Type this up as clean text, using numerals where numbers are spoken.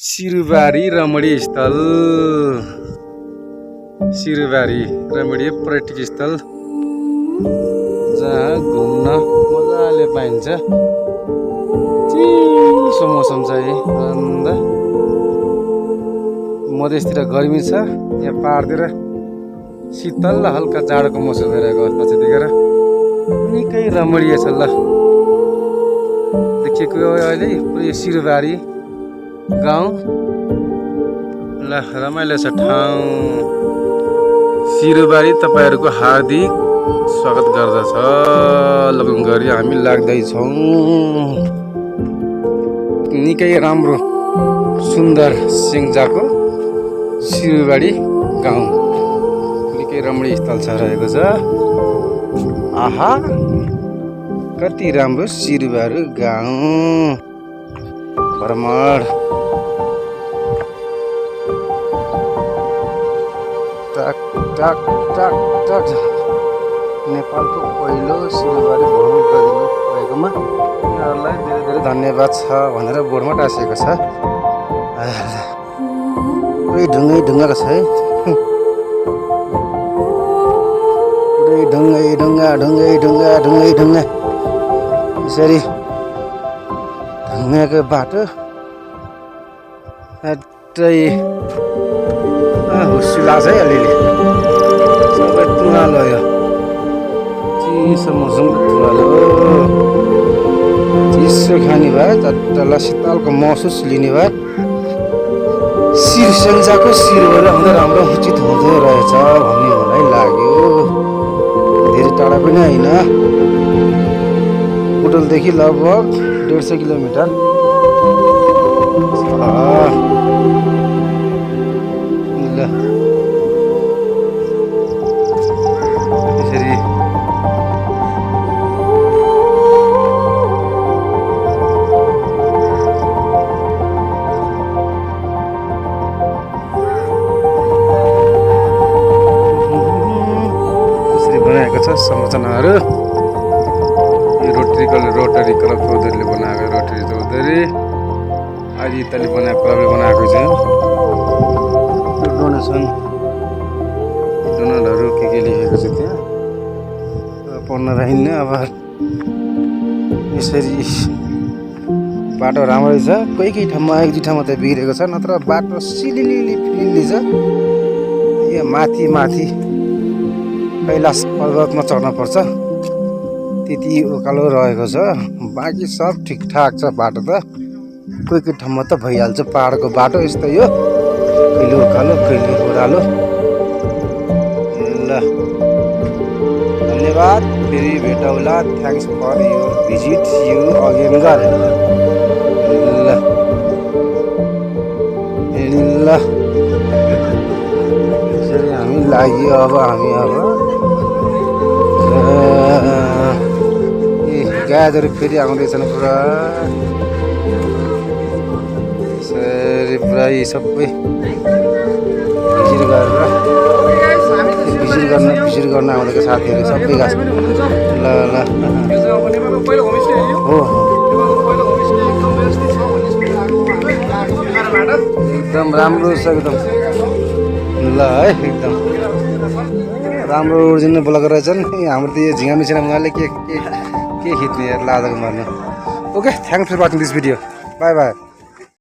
सिरुबारी रमणीय स्थल सिरुबारी रमणीय पर्यटक स्थल जहाँ घुम्न मजाले पाइन्छ। चिसो मौसम छ है आनन्द। मधेसतिर गर्मी छ, यहाँ पहाडतिर शीतल हल्का जाडोको मौसम भइरहेको अवस्था छ। देखेर निकै रमणीय छ। ल देखिएको अहिले यो सिरुबारी गाउँ। ल रमाइलो छ ठाउँ। सिरुबारी तपाईहरुको हार्दिक स्वागत गर्दछ। लगन गरी हामी लाग्दैछौँ। निकै राम्रो सुन्दर सिङ्जाको सिरुबारी गाउँ निकै रमणीय स्थल छ रहेको छ। आहा कति राम्रो सिरुबारी गाउँ भ्रमण। टक टक टक टक नेपालको पहिलो सिरुबारी भ्रमण गरिदिनु भएकोमा यहाँहरूलाई धेरै धेरै धन्यवाद छ भनेर बोर्डमा टाँसिएको छ। पुरै ढुङ्गाको छ है। पुरै ढुङ्गा यसरी ढुङ्गाको बाटो अझै हुस्सी लाग्छ है अलिअलि। सबै तुवालो यो चिसो मौसमको तुवालो। चिसो खाने भए चट्टला शीतलको महसुस लिने भए सिरुबारीको सिरुबारी आउँदा राम्रो उचित हुँदो रहेछ भन्ने मलाई लाग्यो। धेरै टाढा पनि होइन, बुटोलदेखि लगभग 150 किलोमिटर यसरी बनाएको छ संरचनाहरू। यो रोटरी क्लब चौधरीले बनाएको रोटरी चौधरी आदि इत्यादि बनाएको क्लबले बनाएको छ। डोनरहरू के लेखेको छ त्यहाँ पढ्न राहिन्न। अब यसरी बाटो राम्रै छ, कोही ठाउँमा एक दुई ठाउँमा त बिग्रेको छ, नत्र बाटो सिलिली फिलिली छ। यहाँ माथि कैलाश पर्वतमा चढ्न पर्छ, त्यति उकालो रहेको छ। बाँकी सब ठिकठाक छ बाटो त। कोही ठाउँमा त भइहाल्छ पहाडको बाटो यस्तै हो, कहिले उकालो कहिले ओह्रालो। ल धन्यवाद, फेरि भेटौँला। Thanks for your visit, you again गर। ल यसरी हामी लाग्यो। अब गाजहरू फेरि आउँदैछन् पुरा। यसरी पुरा यी सबै भिजिट गर्न आउँदैको साथीहरू सबै गाछ। ल हो एकदम राम्रो छ एकदम। ल है एकदम राम्रो ओरिजिनल ब्लगर रहेछन्। हाम्रो त यो झिँगा मिसिना उहाँले के खिच्ने लाजको मार्नु। Okay, thanks for watching this video. Bye by.